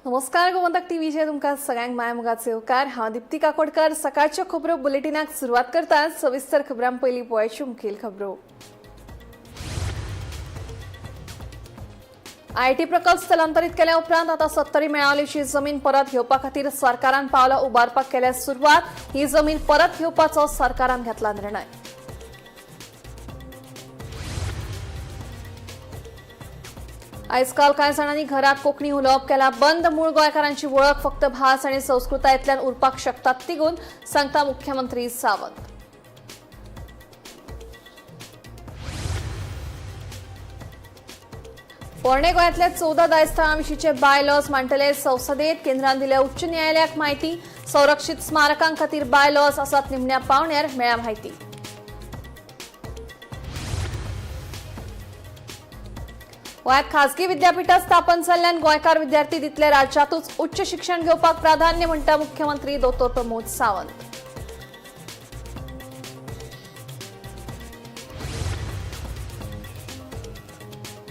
नमस्कार, गोमंतक टीव्हीचेर तुमकां सगळ्यांक माय मोगाचे येवकार. हांव दिप्ती काकोडकर. सकाळच्यो खबरो बुलेटिनाक सुरवात करता. सविस्तर खबरां पयलीं पळोवच्यो मुखेल खबरो. IT प्रकल्प स्थलांतरीत केल्या उपरांत आता सत्तरी मेळावलीची जमीन परत घेवपा खातीर सरकारान पावलां उबारपाक केल्या सुरवात. ही जमीन परत घेवपाचो सरकारान घेतला निर्णय. आयजकाल कांय जाणांनी घरात कोंकणी उलोवप केला बंद. मूळ गोंयकारांची वळख फक्त भास आनी संस्कृतायेंतल्यान उरपाक शकतात तिगून, सांगता मुख्यमंत्री सावंत. पोरणे गोंयांतल्या 14 दायस्थळां विशींचे बायलॉज मांडटले संसदेत. केंद्रान दिल्या उच्च न्यायालयाक म्हायती. संरक्षीत स्मारकां खातीर बायलॉज आसात निमण्या पावण्यार, मेळ्या म्हायती. गोंयांत खासगी विद्यापीठां स्थापन जाल्ल्यान गोंयकार विद्यार्थी दितले राज्यांतूच उच्च शिक्षण घेवपाक प्राधान्य, म्हणटा मुख्यमंत्री दोतोर प्रमोद सावंत.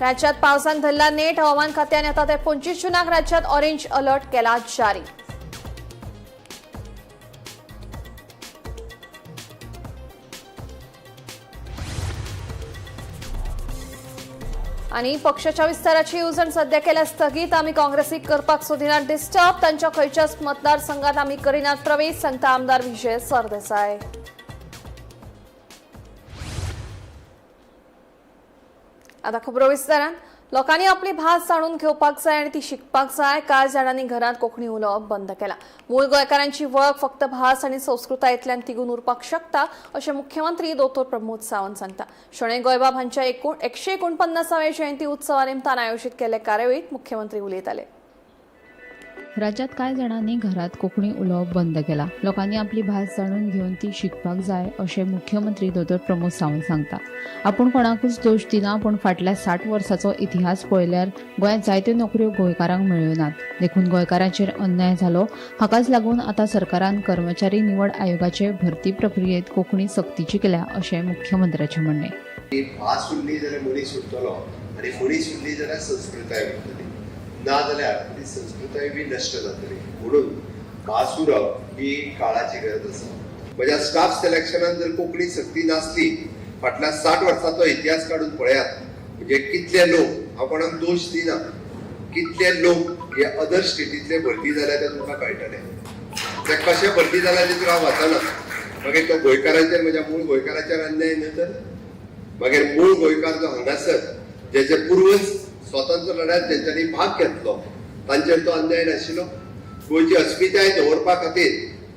राज्यात पावसान धरला नेट. हवामान खात्यान येता ते 25 जूनाक राज्यात ऑरेंज अलर्ट केला जारी. आणि पक्षाच्या विस्ताराची येवजण सध्या केल्या स्थगीत. आमी काँग्रेसीक करपाक सोदिनात डिस्टर्ब. तांच्या खंयच्याच मतदारसंघात आमी करिनात प्रवेश, सांगता आमदार विजय सरदेसाय. आता खबरो विस्तारान. लोकांनी आपली भास जाणून घेवपाक जाय आनी ती शिकपाक जाय. कांय जाणांनी घरांत कोंकणी उलोवप बंद केला. मूळ गोंयकारांची वळख फक्त भास आनी संस्कृतायेंतल्यान तिगून उरपाक शकता, अशें मुख्यमंत्री दोतोर प्रमोद सावंत सांगता. शणै गोंयबाब हांच्या 149व्या जयंती उत्सवा निमतान आयोजीत केल्ले कार्यावळींत मुख्यमंत्री उलयताले. राज्यात कांय जाणांनी घरात कोंकणी उलोवप बंद केला. लोकांनी आपली भास जाणून घेवन ती शिकपाक जाय, अशें मुख्यमंत्री दोतोर प्रमोद सावंत सांगता. आपूण कोणाकूच दोश दिना, पूण फाटल्या 60 वर्साचो इतिहास पळयल्यार गोंयांत जायत्यो नोकऱ्यो गोंयकारांक मेळ्ळ्यो नात. देखून गोंयकारांचेर अन्याय जालो. हाकाच लागून आतां सरकारान कर्मचारी निवड आयोगाचे भरती प्रक्रियेत कोंकणी सक्तीची केल्या, अशें मुख्यमंत्र्याचें म्हणणें. भास उरली जाल्यार मनीस उरतलो आनी मनीस उरली जाल्यार संस्कृताय उरतली, ना जाल्यार ती संस्कृताय बी नश्ट जातली. म्हणून भास उरप ही काळाची गरज आसा. म्हज्या स्टाफ सिलेक्शनान जर कोंकणी सक्ती नासली, फाटल्या 60 वर्सांचो इतिहास काडून पळयात, म्हणजे कितले लोक, हांव कोणाक दोश दिना, कितले लोक हे अदर स्टेटींतले भरती जाल्या ते तुमकां कळटले. ते कशे भरती जाल्या ते हांव वचना. मागीर तो गोंयकारांचेर, म्हज्या मूळ गोंयकारांचेर अन्याय न्हय तर? मागीर मूळ गोंयकार जो हांगासर जेचे पुर्वज स्वतंत्र लढ्यात तेंच्यांनी भाग घेतलो, तांचेर तो अन्याय नाशिल्लो? गोंयची अस्मिताय दवरपा खातीर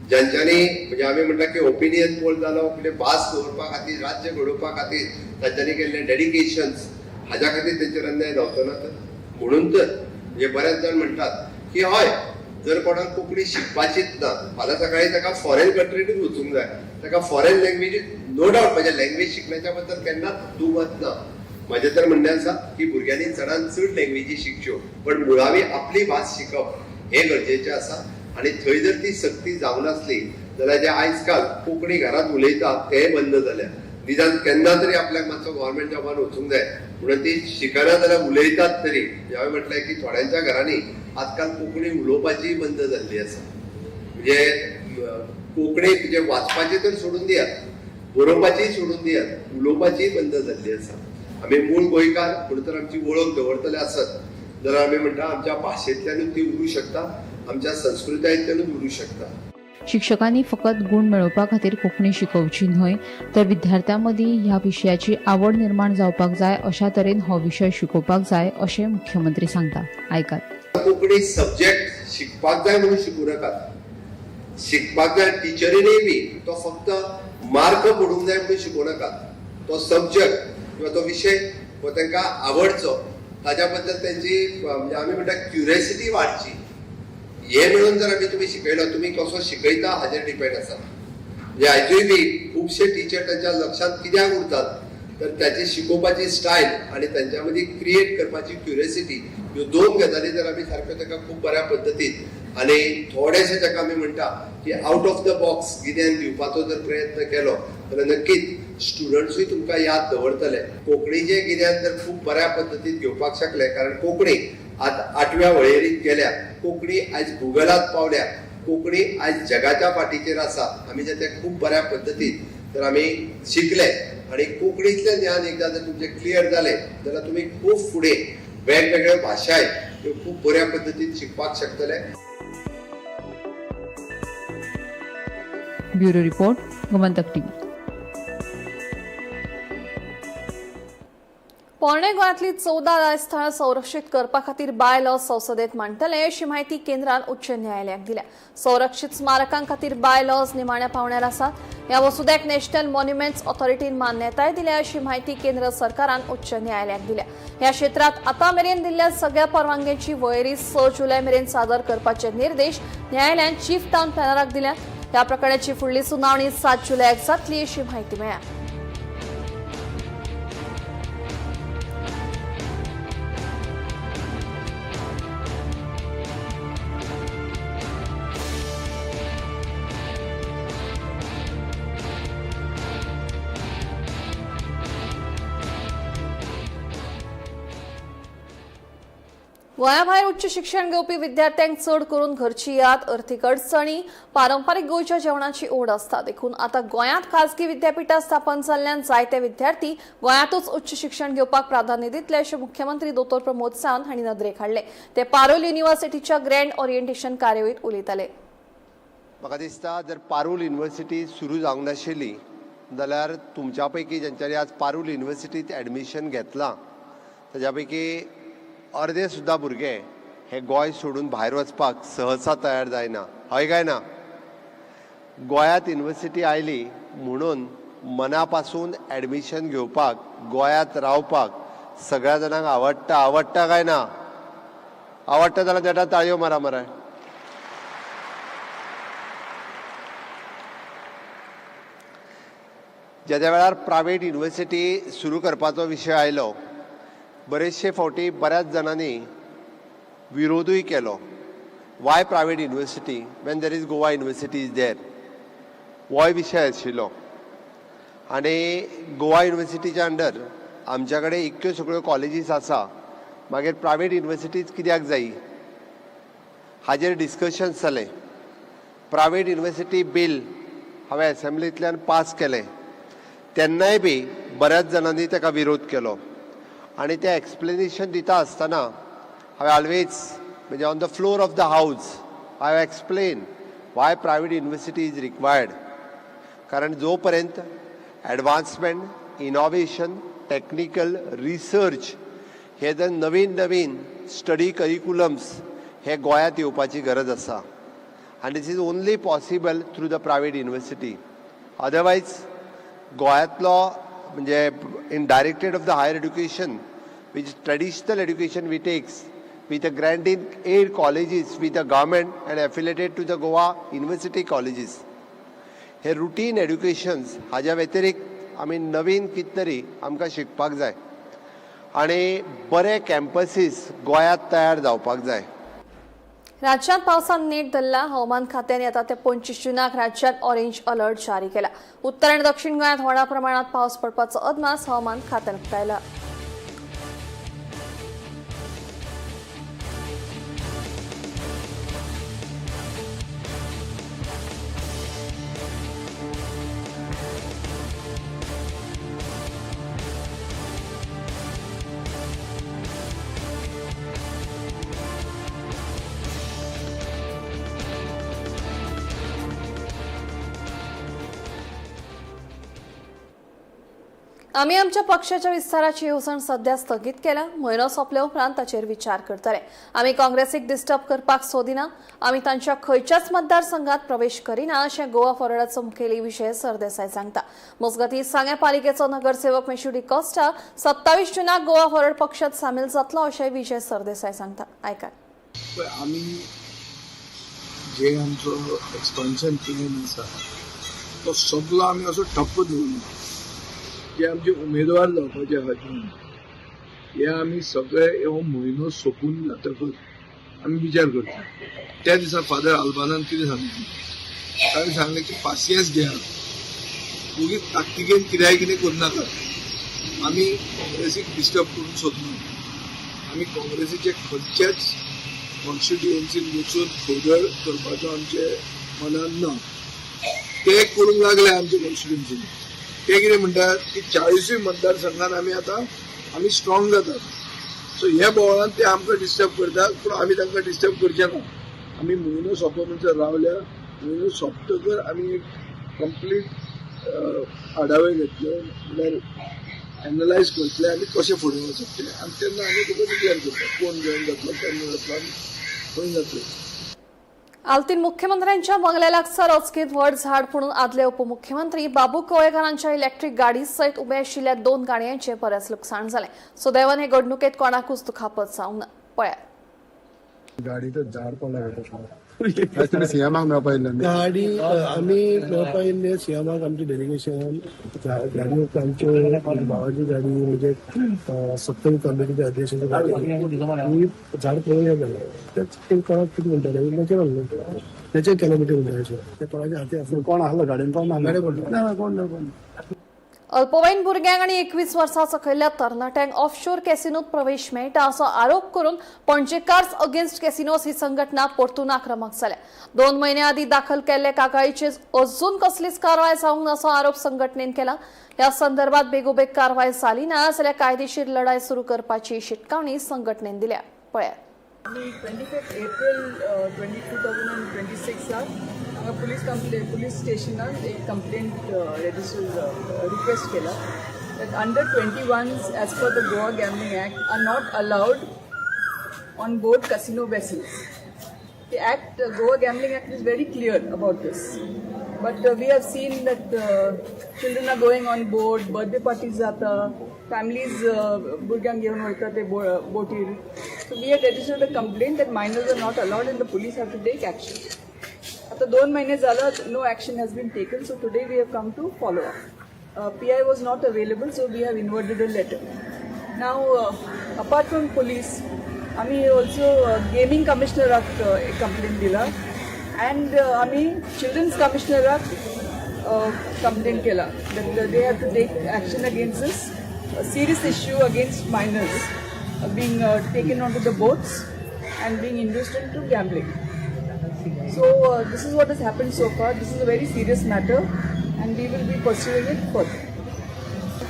ज्यांच्यांनी, म्हणजे आमी म्हणटा की ओपिनियन पोल जालो, आपली भास दवरपा खातीर, राज्य घडोवपा खातीर तांच्यांनी केल्ले डेडिकेशन्स, हाज्या खातीर तेंचेर अन्याय जावचो ना तर? म्हणून तर म्हणजे बरेच जाण म्हणटात की हय, जर कोणाक कोंकणी शिकपाचीच ना, फाल्यां सकाळी ताका फॉरेन कंट्रीनूच वचूंक जाय, ताका फॉरेन लँग्वेजीत, नो डावट, म्हज्या लँग्वेज शिकण्याच्या बद्दल केन्नाच दुमत ना. म्हजें तर म्हणणें आसा की भुरग्यांनी चडान चड लँग्वेजी शिकच्यो, पण मुळावी आपली भास शिकप हें गरजेचें आसा. आनी थंय जर ती सक्ती जावं नासली जाल्यार जे आयज काल कोंकणी घरांत उलयतात तेय बंद जाल्या. निदान केन्ना तरी आपल्याक मातसो गव्हर्मेंट जॉबान वचूंक जाय म्हणून ती शिकना जाल्यार उलयतात तरी. हांवें म्हटलें की थोड्यांच्या घरांनी आजकाल कोंकणी उलोवपाचीय बंद जाल्ली आसा. म्हणजे कोंकणी म्हणजे वाचपाची तर सोडून दियात, बरोवपाचीय सोडून दियात, उलोवपाचीय बंद जाल्ली आसा. आमी मूळ गोंयकार म्हणून तर आमची वळख दवरतले आसत जाल्यार आमी म्हणटा, आमच्या भाशेंतल्यानूच ती उरूं शकता, आमच्या संस्कृतायेंतल्यानूच उरूं शकता. शिक्षकांनी फकत गूण मेळोवपा खातीर कोंकणी शिकोवची न्हय, तर विद्यार्थ्यां मदीं ह्या विशयाची आवड निर्माण जावपाक जाय, अशा तरेन हो विशय शिकोवपाक जाय, अशें मुख्यमंत्री सांगता. आयकात. कोंकणी सब्जेक्ट शिकपाक जाय म्हणून शिकूं नाकात. शिकपाक जाय टिचरीनय बी तो फक्त मार्क पडूंक जाय म्हणून शिकोवं नाकात. तो सब्जेक्ट किंवा तो विशय हो तांकां आवडचो, ताज्या बद्दल तेंची, म्हणजे आमी म्हणटा, क्युरियोसिटी वाडची, हे मेळून जर आमी तुमी शिकयलो, तुमी कसो शिकयता हाजेर डिपेंड आसा. म्हणजे आयजूय बी खुबशे टिचर तांच्या लक्षांत कित्याक उरतात तर ताची शिकोवपाची स्टायल आनी तांच्या मदीं क्रिएट करपाची क्युरियोसिटी, ह्यो दोन गजाली जर आमी सारक्यो ताका खूब बऱ्या पद्दतीन आनी थोडेशें ताका आमी म्हणटा की आवट ऑफ the box गिन्यान दिवपाचो जर प्रयत्न केलो जाल्यार नक्कीच स्टुडंट्सूय तुमकां याद दवरतले. कोंकणीचें गिन्यान जर खूब बऱ्या पद्दतीन घेवपाक शकले, कारण कोंकणी आज 8व्या वळेरींत गेल्या, कोंकणी आयज गुगलांत पावल्या, कोंकणी आयज जगाच्या फाटीचेर आसा. आमी जर तें खूब बऱ्या पद्दतीन तर आमी शिकले आनी कोंकणींतलें ज्ञान एकदां जर तुमचें क्लियर जालें जाल्यार तुमी खूब फुडें वेगवेगळ्यो भाशाय त्यो खूब बऱ्या पद्दतीन शिकपाक शकतले. Bureau report, Gomantak TV. पोरणे गोंयांतली 14 दायस्थळां संरक्षीत करपा खातीर बाय लॉ संसदेत मांडटले अशी म्हायती केंद्रान उच्च न्यायालयाक दिल्या. संरक्षीत स्मारकां खातीर बाय लॉज निमाण्या पावण्यार आसात. ह्या मसुद्याक नॅशनल मॉन्युमेंट्स ऑथॉरिटीन मान्यताय दिल्या अशी म्हायती केंद्र सरकारान उच्च न्यायालयाक दिल्या. ह्या क्षेत्रांत आतां मेरेन दिल्ल्या सगळ्या परवानग्यांची वळेरी 6 जुलय मेरेन सादर करपाचे निर्देश न्यायालयान चीफ टावन प्लॅनराक दिल्यात. ह्या प्रकरणाची फुडली सुनावणी 7 जुलयाक जातली अशी म्हायती मेळ्ळ्या. गोंयाभायर उच्च शिक्षण घेवपी विद्यार्थ्यांक चड करून घरची याद, अर्थीक अडचणी, पारंपारीक गोंयच्या जेवणाची ओढ आसता. देखून आतां गोंयांत खाजगी विद्यापिठां स्थापन जाल्ल्यान जायते विद्यार्थी गोंयांतूच उच्च शिक्षण घेवपाक प्राधान्य दितले अशें मुख्यमंत्री दोतोर प्रमोद सावंत हांणी नदरेक हाडलें. ते पारोल युनिव्हर्सिटीच्या ग्रँड ओरिएंटेशन कार्यावळींत उलयताले. म्हाका दिसता जर पारूल युनिव्हर्सिटी सुरू जावंक नाशिल्ली जाल्यार तुमच्या पैकी ज्यांच्यांनी आज पारूल युनिव्हर्सिटींत एडमिशन घेतलां ताज्या पैकी अर्दे सुद्दां भुरगे हे गोंय सोडून भायर वचपाक सहसा तयार जायना. हय काय ना? गोंयांत युनिव्हर्सिटी आयली म्हणून मना पासून एडमिशन घेवपाक, गोंयांत रावपाक सगळ्या जाणांक आवडटा. आवडटा काय ना? आवडटा जाल्यार नेटान ताळयो मारा मरे. जेद्या वेळार प्रायवेट युनिव्हर्सिटी सुरू करपाचो विशय आयलो, बरेचशे फावटी बऱ्याच जाणांनी विरोधूय केलो. Why private university when there is Goa University is there, होय विशय आशिल्लो. आनी गोवा युनिव्हर्सिटीच्या अंडर आमच्या कडेन इतक्यो सगळ्यो कॉलेजीस आसा, मागीर प्रायवेट युनिव्हर्सिटीज कित्याक जायी हाजेर डिस्कशन्स जालें. प्रायवेट युनिव्हर्सिटी बील हांवें एसेंब्लींतल्यान पास केलें, तेन्नाय बी बऱ्याच जाणांनी ताका विरोध केलो. आनी तें एक्सप्लेनेशन दिता आसतना हांवें ऑलवेज म्हणजे on the floor of the house I have explain why private university is required. कारण जो पर्यंत एडवान्समेंट, इनोवेशन, टॅक्निकल रिसर्च हे जर नवीन नवीन स्टडी करिकुलम्स हे गोंयांत येवपाची गरज आसा. आनी this is only possible through the private university. Otherwise गोंयांतलो म्हणजे in directorate of the higher education which traditional education we takes with a grant in aid colleges with the government and affiliated to the Goa University colleges, hey routine educations हाज्या व्यतिरिक्त आमी नवीन कितें तरी आमकां शिकपाक जाय आनी बरे कॅम्पसीस गोंयांत तयार जावपाक जाय. राज्यात पावसान नेट धरला. हवामान खात्याने आता ते 25 जूनाक राज्यात ऑरेंज अलर्ट जारी केला. उत्तर आणि दक्षिण गोंयांत व्हडा प्रमाणात पावस पडपाचो अदमास हवामान खात्यान उक्तायला. आमी आमच्या पक्षाच्या विस्ताराची येवजण सध्या स्थगीत केल्या. म्हयनो सोंपल्या उपरांत ताचेर विचार करतले. आमी काँग्रेसीक डिस्टर्ब करपाक सोदिना. आमी तांच्या खंयच्याच मतदारसंघात प्रवेश करिना अशें गोवा फॉरवर्डाचो मुखेली विजय सरदेसाय सांगता. मजगतीं सांगें पालिकेचो नगरसेवक मेशू डिकॉस्टा 27 जूनाक गोवा फॉरवर्ड पक्षात सामील जातलो अशें विजय सरदेसाय सांगता. आयकात. आमी जे आमचो एक्सपान्शन प्लॅन आसा तो सगळो आमी असो ठप्प दवरला. जे आमचे उमेदवार जावपाचे आहा हे आमी सगळे हो म्हयनो सोंपून जातकच आमी विचार करता. त्या दिसा फादर अल्बानान कितें सांगलें, ताणें सांगलें की पासियेंस घेया, ओगीच ताकतिकेन कित्याय कितें करूं नाका. आमी काँग्रेसीक डिस्टर्ब करूंक सोदना, आमी काँग्रेसीचे खंयच्याच कॉन्स्टिट्युएन्सीन वचून खवदळ करपाचो आमचे मनान ना. ते करूंक लागले आमचे कॉन्स्टिट्युएन्सीन. ते कितें म्हणटात की 40 मतदारसंघान आमी आतां आमी स्ट्रॉंग जातात. सो हे बोवाळान ते आमकां डिस्टर्ब करतात, पूण आमी तांकां डिस्टर्ब करचे ना. आमी म्हयनो सोंपो म्हणसर रावल्या, म्हयनो सोंपतकर आमी एक कंप्लीट आढावे घेतले, म्हणल्यार एनलायज करतले आनी कशें फुडें वचप तें, आनी तेन्ना आमी तुका डिक्लेअर करता कोण जॉयन जातलो, केन्ना जातलो आनी खंय जातलो. आलतीन मुख्यमंत्र्यांच्या बंगल्या लागसार अचकीत व्हड झाड पडून आदले उपमुख्यमंत्री बाबू कवळेकारांच्या इलेक्ट्रीक गाडी सयत उबे आशिल्ल्या 2 गाडयांचें बरेंच लुकसाण जालें. सुदैवान हे घडणुकेंत कोणाकूच दुखापत जावंक ना. पळयात. गाडी तर झाड पडला. तुम्ही सीएमाक मेळपा येयल्ले? गाडी आमी मेळपा येयल्ले सीएमाक. आमचे डेलिगेशन गाडी, आमचे भावाची गाडी म्हणजे सत्तरी तालुक्याच्या अध्यक्षाची गाडी ही झाड पळोवया जालें. ते कोणाक कितें म्हणटाले नॅचरल तेचे कॅलमिटी म्हणटाले ते कोणाच्या हाती आसले. कोण आसलो गाडयेन? कोण गाडी पडली ना, कोण ना कोण. अल्पवयीन भुरग्यांक आनी 21 वर्सां सकयल्या तरणाट्यांक ऑफशोर कॅसिनोत प्रवेश मेळटा असो आरोप करून पणजेकार्स अगेन्स्ट कॅसिनोज ही संघटना परतून आक्रमक जाल्या. 2 म्हयन्या आदीं दाखल केल्ले कागाळीचेर अजून कसलीच कारवाय जावंक ना असो आरोप संघटनेन केला. ह्या संदर्भात बेगोबेग कारवाय जाली ना जाल्यार कायदेशीर लढाय सुरू करपाची शिटकावणी संघटनेन दिल्या. पळयात. आमी 25 एप्रिल 2026 हांगा पुलीस स्टेशनान एक कंप्लेंट रजिस्टर रिक्वेस्ट केला that under 21s as per the Goa Gambling Act are not allowed on board casino vessels. The act, Goa Gambling Act is very clear about this. But we have seen that children are going on board, birthday parties जाता, families भुरग्यांक घेवन वयता ते बोटीर. So we had registered a complaint that minors are not allowed and the police have to take action. आता 2 महिने झालं, no action has been taken, so today we have come to follow up. PI was not available, so we have inverted a letter. Now, apart from police, आम्ही also gaming कमिशनराक एक complaint दिला and आम्ही children's कमिशनराक complaint केला that they have to take action against this serious issue against minors being taken on to the boats and being induced into gambling. So this is what has happened so far. This is a very serious matter and we will be pursuing it further.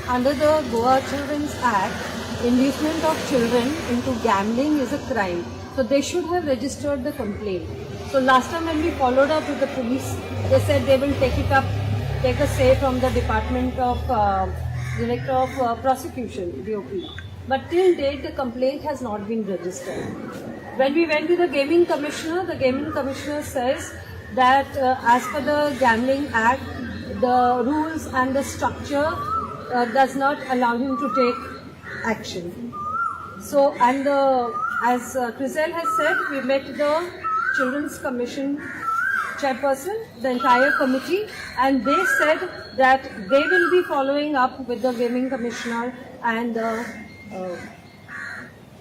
Under the Goa Children's Act, inducement of children into gambling is a crime. So they should have registered the complaint. So last time when we followed up with the police, they said they will take it up, take a say from the Department of Director of Prosecution, DOP. But till date, the complaint has not been registered. When we went to the Gaming Commissioner, the Gaming Commissioner says that as per the Gambling Act, the rules and the structure does not allow him to take action. So, and as Chriselle has said, we met the Children's Commission chairperson, the entire committee, and they said that they will be following up with the Gaming Commissioner and the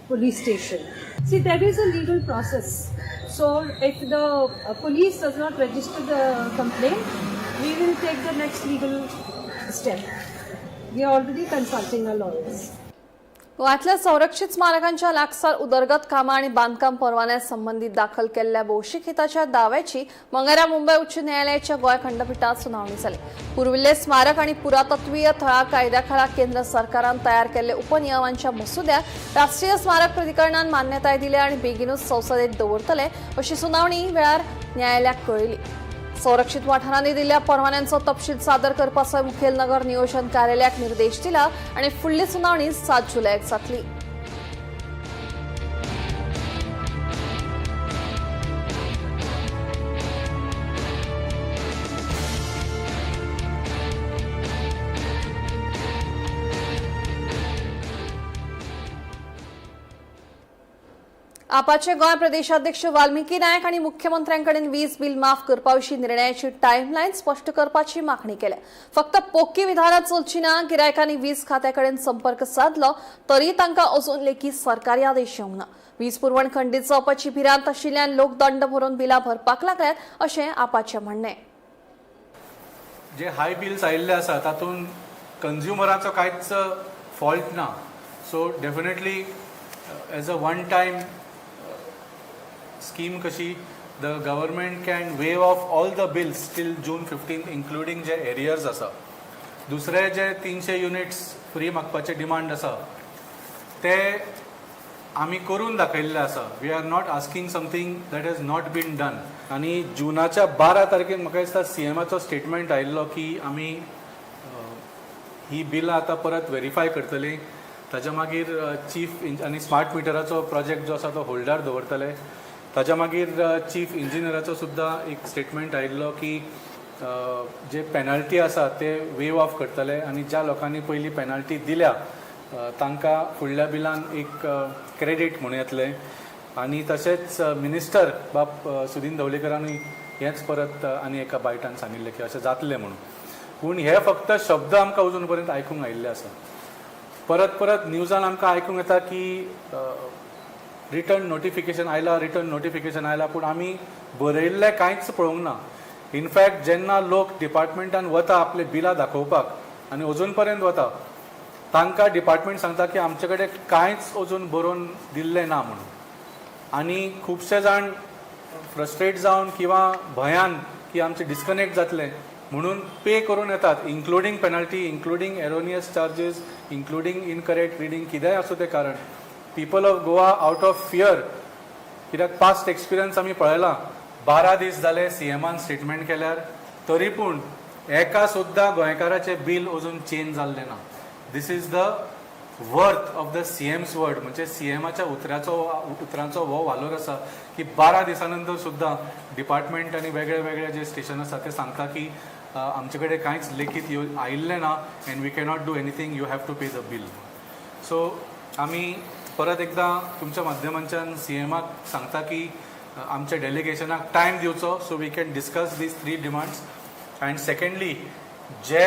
police station. See, there is a legal process. So, if the police does not register the complaint, we will take the next legal step. We are already consulting our lawyers. गोव्यांतल्या संरक्षित स्मारकांच्या लागसार उदरगत कामां आनी बांदकाम परवान्या संबंदीत दाखल केल्ल्या भौशीक हिताच्या दाव्याची मंगळारा मुंबय उच्च न्यायालयाच्या गोंय खंडपिठात सुनावणी जाली. पुर्विल्ले स्मारक आनी पुरातत्वीय थळां कायद्याखाला केंद्र सरकारान तयार केल्ले उपनियमांच्या मसुद्याक राष्ट्रीय स्मारक प्राधिकरणान मान्यताय दिल्या आनी बेगीनूच संसदेत दवरतले अशी सुनावणी वेळार न्यायालयाक कळयली. संरक्षित वाठारांनी दिल्ल्या परवान्यांचो तपशील सादर करपाचो मुखेल नगर नियोजन कार्यालयाक निर्देश दिला आनी फुडली सुनावणी 7 जुलयाक जातली. आपाचे गोंय प्रदेशाध्यक्ष वाल्मिकी नायक आनी मुख्यमंत्र्यांकडेन वीज बिल माफ करपा विशीं निर्णयाची टायमलायन स्पश्ट करपाची मागणी केल्या. फक्त पोक्की विधानां चलची ना. गिरायकांनी वीज खात्याकडेन संपर्क सादलो तरी तांकां अजून लेगीत सरकारी आदेश येवंक ना. वीज पुरवण खंडीत जावपाची भिरांत आशिल्ल्यान लोक दंड भरून बिलां भरपाक लागल्यात अशें आपाचें म्हणणें. जे हाय बिल्स आयिल्ले आसा तातूंत कंज्युमराचो कांयच फॉल्ट ना. So definitely as a one time scheme कशी the government can waive off all the bills till June 15, including J arrears आसा. दुसरे जे 300 युनिट्स फ्री मागपाचे डिमांड आसा ते आमी करून दाखयल्ले आसा. We are not asking something that has not been done. आनी जुनाच्या 12 तारखेक म्हाका दिसता सीएमाचो स्टेटमेंट आयिल्लो की आमी ही बिलां आतां परत वेरीफाय करतली. ताच्या मागीर चीफ आनी स्मार्ट मिटराचो प्रोजेक्ट जो आसा तो होल्डार दवरतले. ताच्या मागीर चीफ इंजिनियराचो सुद्दां एक स्टेटमेंट आयिल्लो की जे पेनल्टी आसा ते वेव ऑफ करतले आनी ज्या लोकांनी पयलीं पेनल्टी दिल्या तांकां फुडल्या बिलान एक क्रेडीट म्हणून येतलें. आनी तशेंच मिनिस्टर बाब सुदीन धवलीकरानूय हेंच परत आनी एका बायटान सांगिल्लें की अशें जातलें म्हणून. पूण हे फक्त शब्द आमकां अजून पर्यंत आयकूंक आयिल्ले आसा. परत परत न्यूजान आमकां आयकूंक येता की रिटन नोटिफिकेशन आयला, रिटन नोटिफिकेशन आयला, पूण आमी बरयल्लें कांयच पळोवंक ना. इनफॅक्ट जेन्ना लोक डिपार्टमेंटान वता आपले बिलां दाखोवपाक आनी अजून पर्यंत वता, तांकां डिपार्टमेंट सांगता की आमचे कडेन कांयच अजून बरोवन दिल्लें ना म्हणून. आनी खुबशे जाण फ्रस्ट्रेट जावन किंवा भंयान की आमचें डिस्कनेक्ट जातलें म्हणून पे करून येतात, including penalty, including erroneous charges, including incorrect reading, कितेंय आसूं तें कारण. People of Goa out of fear, कित्याक पास्ट एक्सपिरियन्स आमी पळयला, 12 दीस जाले सीएमान स्टेटमेंट केल्यार तरी पूण एका सुद्दां गोंयकाराचें बील अजून चेंज जाल्लें ना. This is the worth of the CM's word. म्हणजे सीएमाच्या उतरांचो हो वालोर आसा की 12 दिसां नंतर सुद्दां डिपार्टमेंट आनी वेगळे वेगळे जे स्टेशन आसा ते सांगता की आमचे कडेन कांयच लेखीत आयिल्लें ना and we cannot do anything, you have to pay the bill. So आमी परत एकदां तुमच्या माध्यमांच्यान सीएमाक सांगता की आमच्या डेलिगेशनाक टायम दिवचो so we can discuss these three demands. And secondly, J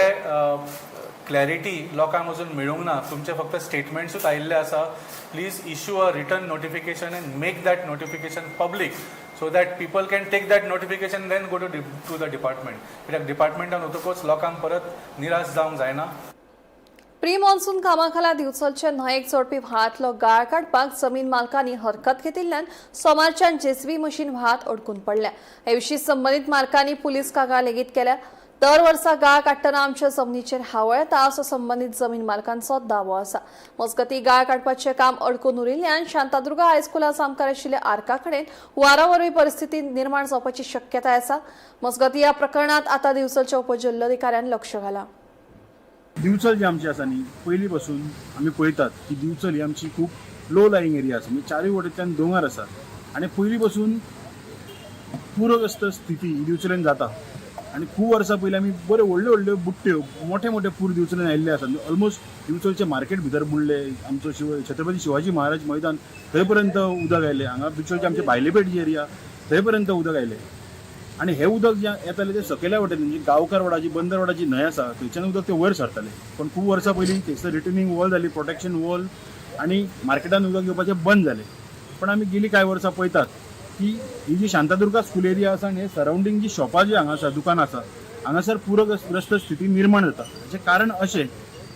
clarity लोकांक अजून मेळूंक ना, तुमचे फक्त स्टेटमेंट्सूच आयिल्ले आसा, please issue a written notification and make that notification public so that people can take that notification, then go to the department. कित्याक डिपार्टमेंटान वतकूच लोकांक परत निराश जावंक जायना. प्री मॉन्सून कामाखाला दिवचलचे न्हंयेक जोडपी व्हाळांतलो गाळ काडपाक जमीन मालकांनी हरकत घेतिल्ल्यान सोमारच्यान जेसीबी मशीन व्हाळांत अडकून पडल्या. हे विशीं संबंदीत मालकांनी पुलीस कागाळ लेगीत केल्या. दर वर्सा गाळ काडटना आमच्या जमनीचेर हावळ येता असो संबंदीत जमीन मालकांचो दावो आसा. मजगतीं, गाळ काडपाचें काम अडकून उरिल्ल्यान शांतादुर्गा हायस्कुला सामकार आशिल्ल्या आर्का कडेन हुंवारा वरवीं परिस्थिती निर्माण जावपाची शक्यताय आसा. मजगतीं, ह्या प्रकरणात आतां दिवचलच्या उपजिल्लोधिकाऱ्यान लक्ष घालां. दिवचल जी आमची आसा न्ही, पयलीं पासून आमी पळयतात की दिवचल ही आमची खूब लो लाईंग एरिया आसा, म्हणजे चारूय वटेंतल्यान दोंगर आसा आनी पयलीं पासून पूरग्रस्त स्थिती ही दिवचलेन जाता. आनी खूब वर्सां पयलीं आमी बऱ्यो व्हडल्यो व्हडल्यो बुट्ट्यो, मोठे मोठे पूर दिवचलेन आयिल्ले आसात. ऑलमोस्ट दिवचलचें मार्केट भितर बुडले. आमचो छत्रपती शिवाजी महाराज मैदान थंय पर्यंत उदक आयलें. हांगा दिवचलचे आमचे भायलेपेठ जी एरिया थंय पर्यंत उदक आयलें. आनी हें उदक जें येतालें तें सकयल्या वटेन, म्हणजे गांवकार वडाची, बंदर वडाची न्हंय आसा, थंयच्यान उदक तें वयर सरतालें. पूण खूब वर्सां पयलीं थंयसर रिटेनिंग वॉल जाली, प्रोटेक्शन वॉल, आनी मार्केटान उदक येवपाचें बंद जालें. पण आमी गेली कांय वर्सां पळयतात की ही जी शांतादुर्गा स्कूल एरिया आसा आनी हे सरावंडींग जी शॉपां जी हांगा आसा, दुकानां आसा, हांगासर पूरग्रस्त स्थिती निर्माण जाता. हाचें कारण अशें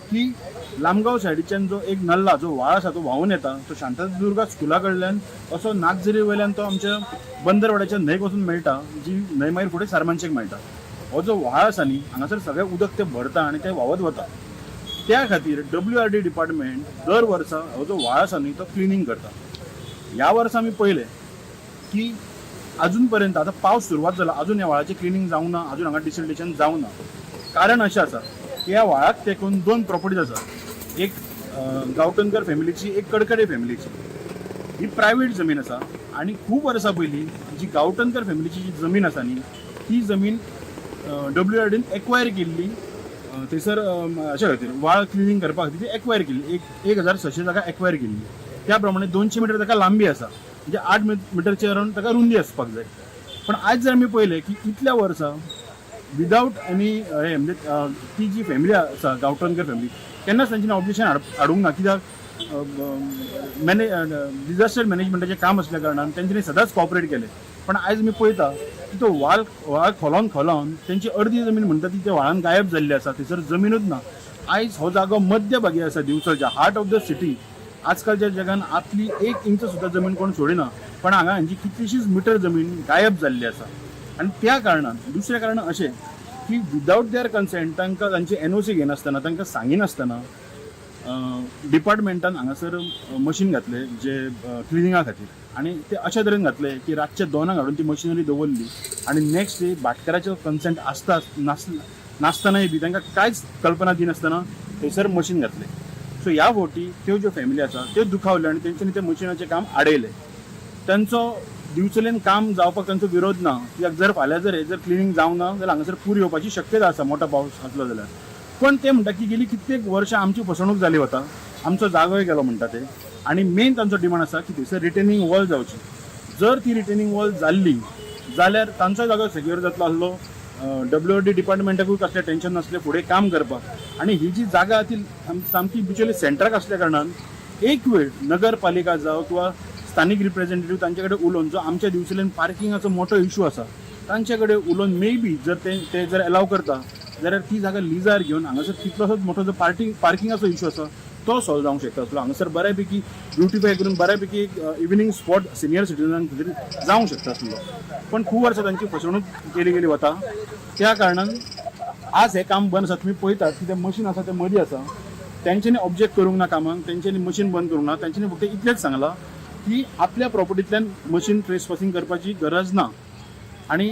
की लामगांव सायडीच्यान जो एक नल्ला, जो व्हाळ आसा, तो व्हांवून येता, तो शांतादुर्गा स्कुला कडल्यान असो नागझरी वयल्यान तो आमच्या बंदरवाड्याच्या न्हंयक वचून मेळटा, जी न्हंय मागीर फुडें सारमानशेक मेळटा. हो जो व्हाळ आसा न्ही, हांगासर सगळें उदक तें भरता आनी तें व्हांवत वता. त्या खातीर डब्ल्यू आर डी डिपार्टमेंट दर वर्सा हो जो व्हाळ आसा न्ही, तो क्लिनींग करता. ह्या वर्सा आमी पळयलें की अजून पर्यंत, आतां पावस सुरवात जाला, अजून ह्या व्हाळाचें क्लिनींग जावंक ना, अजून हांगा डिसिल्टेशन जावंक ना. कारण अशें आसा की ह्या व्हाळाक तेंकून दोन प्रॉपर्टीज आसा, एक गांवटनकर फॅमिलीची, एक कडकडे फॅमिलीची. ही प्रायवेट जमीन आसा आनी खूब वर्सां पयलीं जी गांवटनकर फॅमिलीची जी जमीन आसा न्ही, ती जमीन डब्ल्यू आर डीन एक्वायर केल्ली. थंयसर अशा खातीर, व्हाळ क्लिनींग करपा खातीर ती एक्वायर केल्ली. एक 1600 जागा एक्वायर केल्ली. त्या प्रमाणे 200 मिटर ताका लांबी आसा. म्हणजे 8 मिटरचे अराउंड ताका रुंदी आसपाक जाय. पण आज जर आमी पळयलें की इतल्या वर्सां विदावट एनी हे म्हणजे ती जी फॅमिली आसा गांवठणकर फॅमिली केन्नाच तांच्यानी ऑब्जेक्शन हाडूंक ना, कित्याक डिजास्टर मॅनेजमेंटाचें काम आसल्या कारणान तेंच्यांनी सदांच कॉपरेट केलें. पण आयज आमी पळयता की तो व्हाळ व्हाळ खोलोन खोलोन तेंची अर्दी जमीन म्हणटा ती त्या व्हाळान गायब जाल्ली आसा, थंयसर जमिनूच ना. आयज हो जागो मध्यभागी आसा दिवचलच्या, हार्ट ऑफ the city. आजकालच्या जगान आपली 1 इंच सुद्दां जमीन कोण सोडिना, पण हांगा हांची कितलीशीच मिटर जमीन गायब जाल्ली आसा. आनी त्या कारणान दुसरें कारण अशें की विदावट there consent तांकां तांची एनओसी घेनासतना तांकां सांगिनासतना डिपार्टमेंटान हांगासर मशीन घातले जे क्लिनिंगा खातीर, आनी ते अशा तरेन घातले की रातचे 2 हाडून ती मशिनरी दवरली आनी नेक्स्ट डे भाटकाराचो कन्सेंट आसता नासतनाय बी तांकां कांयच कल्पना दिनासतना थंयसर मशीन घातलें. सो ह्या फावटी त्यो ज्यो फॅमिली आसा त्यो दुखावल्यो आनी तेंच्यांनी तें मशिनाचें काम आडयलें. तांचो दिवचलेन काम जावपाक तांचो विरोध ना, कित्याक जर फाल्यां जर हे जर क्लिनींग जावंक ना जाल्यार हांगासर पूर येवपाची शक्यता आसा मोठो पावस आसलो जाल्यार. पण ते म्हणटा की गेली कित्येक वर्सां आमची फसवणूक जाली वता, आमचो जागोय गेलो म्हणटा ते. आनी मेन तांचो डिमांड आसा की थंयसर रिटेनिंग वॉल जावची. जर ती रिटेनिंग वॉल जाल्ली जाल्यार तांचो जागो सेक्युअर जातलो आसलो, डब्ल्यू डिपार्टमेंटाकूय कसलें टेंशन नासलें फुडें काम करपाक. आनी ही जी जागा ती सामकी बिचोली सेंटराक आसल्या कारणान एक वेळ नगरपालिका जावं किंवा स्थानीक रिप्रेझेंटेटिव्ह तांचे कडेन उलोवन जो आमच्या दिवचलेन पार्किंगाचो मोठो इशू आसा तांचे कडेन उलोवन मे बी जर ते जर एलाव करता जाल्यार ती जागा लिजार घेवन हांगासर कितलोसोच मोठो जो पार्किंगाचो इशू आसा तो सॉल्व जावंक शकता आसलो. हांगासर बऱ्यापैकी ब्युटिफाय करून बऱ्यापैकी एक इव्हिनींग स्पॉट सिनियर सिटीजनां खातीर जावंक शकता आसलो. पण खूब वर्सां तांची फसवणूक केली गेली वता, त्या कारणान आज हें काम बंद आसा. तुमी पळयतात की तें मशीन आसा तें मदीं आसा, तेंच्यांनी ऑब्जेक्ट करूंक ना कामाक, तेंच्यांनी मशीन बंद करूंक ना, तेंच्यांनी फक्त इतलेंच सांगलां की आपल्या प्रॉपर्टींतल्यान मशीन ट्रेसपासिंग करपाची गरज ना. आनी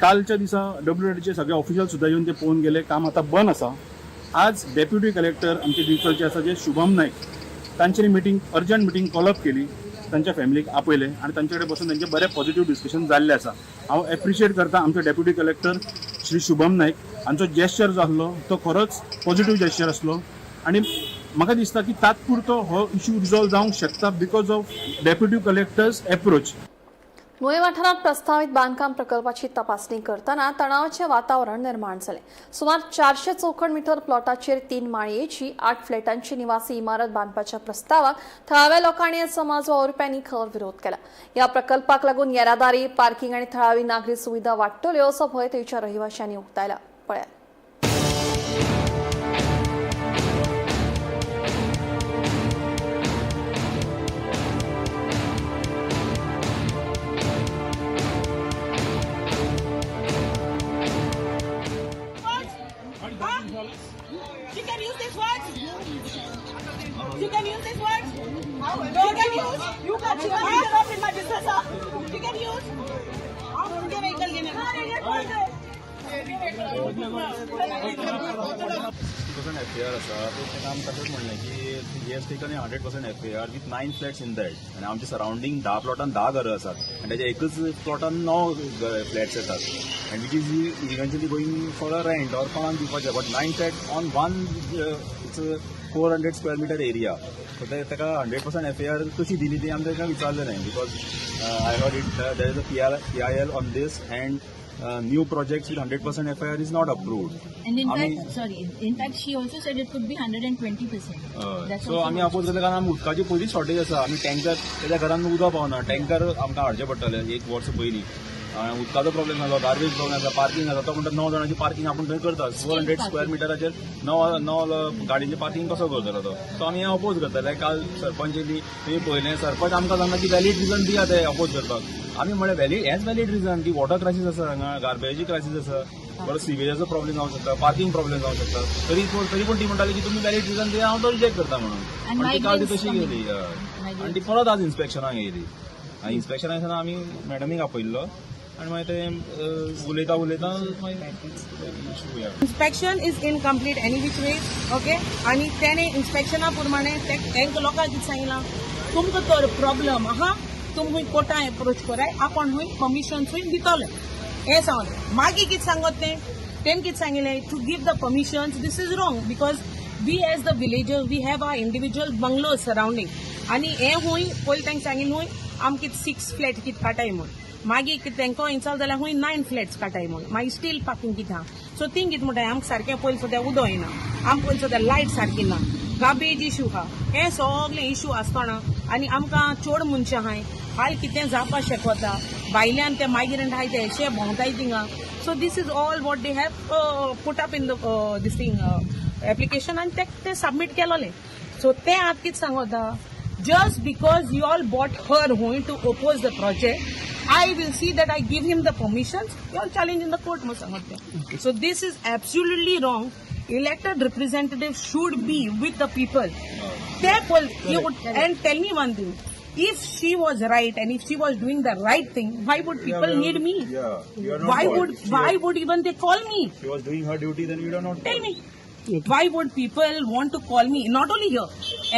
कालच्या दिसा डब्ल्यू सगळे ऑफिशियल सुद्दां येवन ते पळोवन गेले, काम आतां बंद आसा. आज डेप्युटी कलेक्टर आमचे दिवचलचे आसा जे शुभम नायक तांच्यांनी meeting urgent meeting call up केली, तांच्या फॅमिलीक आपयले आनी तांचे कडेन बसून तांचे बरें पॉझिटिव्ह डिस्कशन जाल्लें आसा. हांव एप्रिशिएट करता आमचे डेप्युटी कलेक्टर श्री शुभम नायक हांचो जेस्चर जो आसलो तो खरोच पॉझिटिव्ह जेस्चर आसलो आनी म्हाका दिसता की तात्पुरतो हो इशू रिजॉल्व जावंक शकता because of deputy collector's approach. Nuvem वाठारांत प्रस्तावित बांदकाम प्रकल्पाची तपासणी करतना तणावाचें वातावरण निर्माण जालें. सुमार 400 चौखण मिटर प्लॉटाचेर 3 माळयेची 8 फ्लॅटांची निवासी इमारत बांदपाच्या प्रस्तावाक थळाव्या लोकांनी समाज वावुरप्यांनी खर विरोध केला. ह्या प्रकल्पाक लागून येरादारी, पार्किंग आनी थळावी नागरी सुविधा वाडटल्यो असो भंय थंयच्या रहिवाशांनी उक्तायला. पळयात. She can use these words. She can use these words. She can use. You can. She can interrupt in my business. Huh? She can use. उनके vehicle लेने. 50% FAR आसा तें आमी तशेंच म्हणलें की he has taken 100% FAR with 9 flats in that आनी आमच्या सरावंडींग 10 प्लॉटान 10 घरां आसात आनी तेच्या एकच प्लॉटान 9 फ्लॅट्स येतात and which is eventually going for a rent or कोणाक दिवपाचें, but 9 flat on one it's 400 square meter area. So ताका 100% FAR कशी दिली ती आमी ताका विचारलें न्हय, because I heard it there is a PIL on this and new projects with 100% FIR is not approved. And in fact, sorry, in fact, she also said it could be 120%. So आमी oppose करता कारण आमी उदकाची पयलींच shortage आसा. आमी tanker तेच्या घरान उदक पावना, टँकर आमकां हाडचें पडटलें एक वर्स पयलीं. उदकाचो प्रॉब्लेम जालो, गार्बेज प्रॉब्लेम आसा, पार्किंग आसा. तो म्हणटा 9 जाणांची पार्किंग आपूण थंय करता, 400 स्क्वेअर मिटराचेर 9 गाडयेचें पार्किंग कसो करतलो तो. सो आमी हें अपोज करतले. काल सरपंच येयली, तुमी पळयलें, सरपंच आमकां सांगता की व्हॅलीड रिजन दिया ते अपोज करपाक. आमी म्हणलें व्हॅलीड हेंच व्हॅलीड रिजन की वॉटर क्रायसीस आसा हांगा, गार्बेजी क्रायसीस आसा, बरो सिवेजाचो प्रॉब्लेम जावंक शकता, पार्किंग प्रॉब्लेम जावंक शकता. तरी पूण ती म्हणटाली की तुमी व्हॅलीड रिजन दिया, हांव तो रिजेक्ट करता म्हणून. पण ती काल ती तशी गेली आनी ती परत आज इन्स्पेक्शनाक येयली. आनी इन्स्पेक्शनाक आसतना आमी मॅडमीक आपयल्लो आनी मागीर ते उलयता उलयता मागीर inspection is incomplete any which way. Okay, आनी तेणे इन्स्पेक्शना प्रमाणे तांकां लोकांक कितें सांगलां, तुमकां तर प्रॉब्लम आहा, तुमी कोर्टान एप्रोच कराय, आपूण हुंय परमिशन हुंय दितले हें सांगलें. मागीर कितें सांगत तें तेणें कितें सांगिल्लें, to give the permissions this is wrong because we as the villager we have our individual bungalows surrounding. आनी हें हुंय पयलीं तांकां सांगिल्लें हुंय आमकां 6 फ्लॅट कितें काटाय म्हूण. मागीर तेंकां इन्सॉल जाल्यार खूंय 9 फ्लॅट्स काटाय म्हूण, मागीर स्टील पार्किंग कितें आहा. सो तींग कितें म्हणटाय, आमकां सारकें पयलीं सुद्दां उदक येना, आमकां पयलीं सुद्दां लायट सारकी ना, गार्बेज इशू आहा, हे सगळे इशू आसतना आनी आमकां चोड मनशां आहाय, हाल कितें जावपाक शकता, भायल्यान ते मायग्रंट आहाय ते अशे भोंवताय थिंगा. So this is all what they have put up in the this thing application आनी ते सबमीट केलोलें. सो ते आतां कितें सांगता, just because you all bought her हुंय to oppose the project, I will see that I give him the permissions, you all challenge in the court म्हूण सांगता ते. So this is absolutely wrong. Elected representative should be with the people. And tell me one thing, if she was right and if she was doing the right thing, why would people need me? Yeah, why would even they call me? She was doing her duty, then you don't know. Tell me, why would people want to call me? Not only here,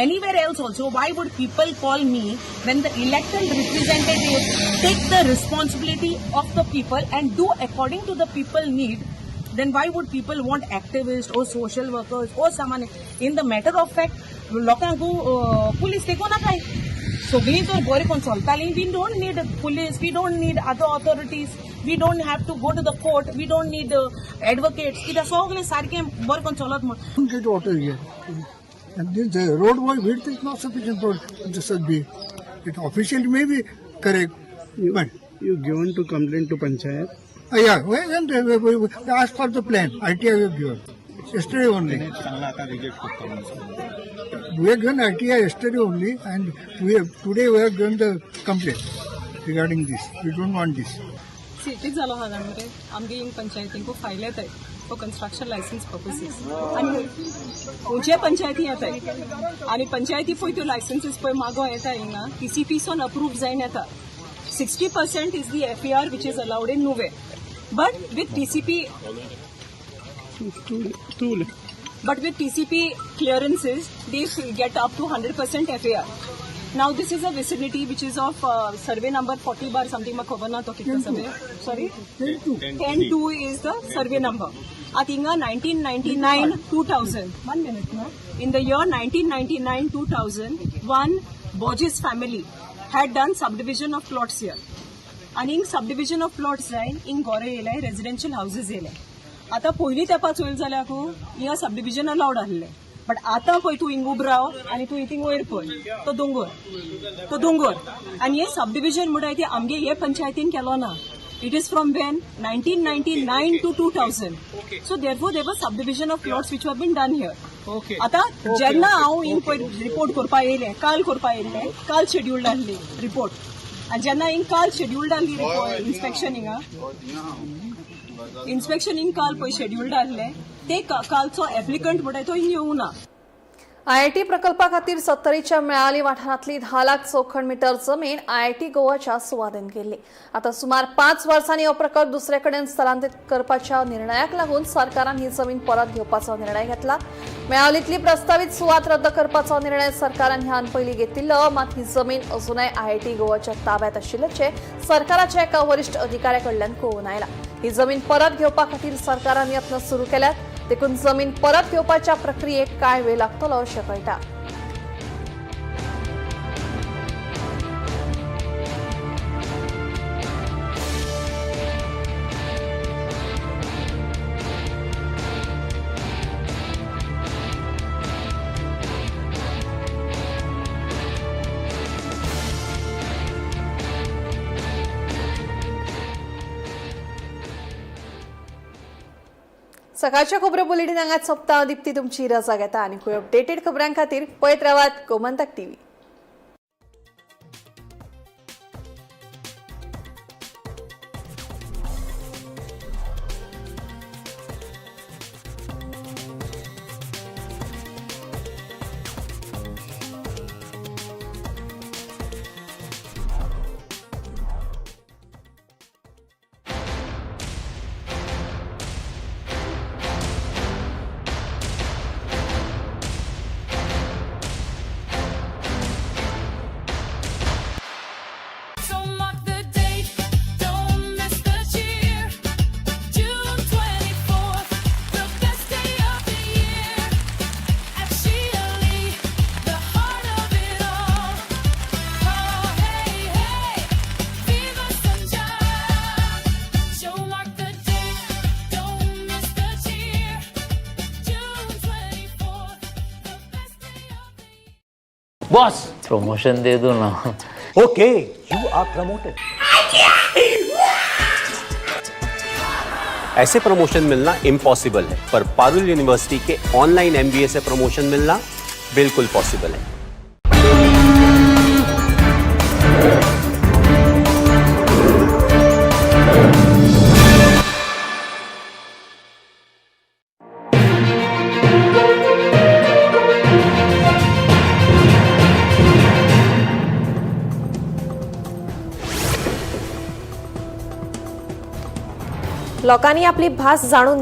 anywhere else also. Why would people call me when the elected representatives take the responsibility of the people and do according to the people need? Then why would people want activists or social workers or someone? In the matter of fact, लोकांक police देखो ना काय सगळीं जर बरें कोण चलतालीं, we don't need police, we don't need other authorities, we don't have to go to the court, we don't need advocates, कित्याक सगळें सारकें बरें कोण चलत म्हूण. Get water here. And this, the road width is not sufficient for this be. It officially may be correct, but you given to complaint to panchayat? Yeah, well, and we asked for the plan. RTI we have given yesterday only. We have given RTI yesterday only, and we have today we have given the complaint regarding this. We don't want this. सिटीत जालो हा जाण मरे, आमगे हिंग पंचायतींक file येताय for construction licence पर्पसीस, आनी खंयचे पंचायती येताय आनी पंचायती पळय त्यो लायसन्सीस पळय मागो येता हिंगा टीसीपीसोन अप्रूव जायन येता. 60% is the FAR which is allowed in Nuvem, but with TCP clearances they get up to 100% FAR. Now this is a vicinity which is of survey number 40 bar something, म्हाका खबर ना तो कितलो survey, sorry 10-2 is the survey number. आतां हिंगा 1999-2000, 1 minute no, in the year 1999-2000 one Borges family had done subdivision of plots here. आनी हिंग subdivision of plots जाय हिंग गोरे येयले, रेजिडेन्शियल हावजीस येयले. आतां पयलीं तेंपा चोयल जाल्यार हिंगा सबडिविजन अलावड आसलें, बट आतां पळय तूं हिंग उब राव आनी तूं हिंग वयर पळय तो दोंगोर, तो दोंगोर. आनी हे सबडिविजन म्हणटाय ती आमगे हे पंचायतीन केलो ना. It is from when 1999 to 2000. So therefore there was subdivision of plots which have been done here. आतां जेन्ना हांव हिंग पळय रिपोर्ट करपा येयलें, काल करपा येयलें, काल शेड्युल्ड आसली रिपोर्ट, आनी जेन्ना हिंग काल शेड्युल्ड आसली रिपोर्ट इन्स्पेक्शन हिंगा, इन्स्पेक्शन हिंग काल पळय शेड्युल्ड आसलें, ते कालचो एप्लिकंट म्हणटाय तो हिंग येवंक ना. आयआयटी प्रकल्पा खातीर सत्तरीच्या मेळाली वाठारांतली 10 लाख चौखण मीटर जमीन आयआयटी गोवाच्या सुवादीन केल्ली. आता सुमार 5 वर्सांनी हो प्रकल्प दुसरे कडेन स्थलांतरीत करपाच्या निर्णयाक लागून सरकारान ही जमीन परत घेवपाचो निर्णय घेतला. मेळालीतली प्रस्तावित सुवात रद्द करपाचो निर्णय सरकारान ह्यान पयलीं घेतिल्लो, मात ही जमीन अजूनय आयआयटी गोवाच्या ताब्यात आशिल्ल्याचें सरकाराच्या एका वरिश्ठ अधिकाऱ्या कडल्यान कळून आयला. ही जमीन परत घेवपा खातीर सरकारान यत्न सुरू केल्यात, देखून जमीन परत घेवपाच्या प्रक्रियेक कांय वेळ लागतलो अशें कळटा. सकाळच्या खबरो बुलेटिन हांगाच सोंपता. दीप्ती तुमची रजा घेता आनी खंय अपडेटेड खबरां खातीर पळयत रावात गोमंतक टीव्ही. बॉस प्रमोशन दे दो ना. Okay, you are promoted. ऐसे प्रमोशन मिलना इम्पॉसिबल है, पर पारुल यूनिवर्सिटी के ऑनलाइन एमबीए से प्रमोशन मिलना बिल्कुल पॉसिबल है. लोकांनी आपली भास जाणून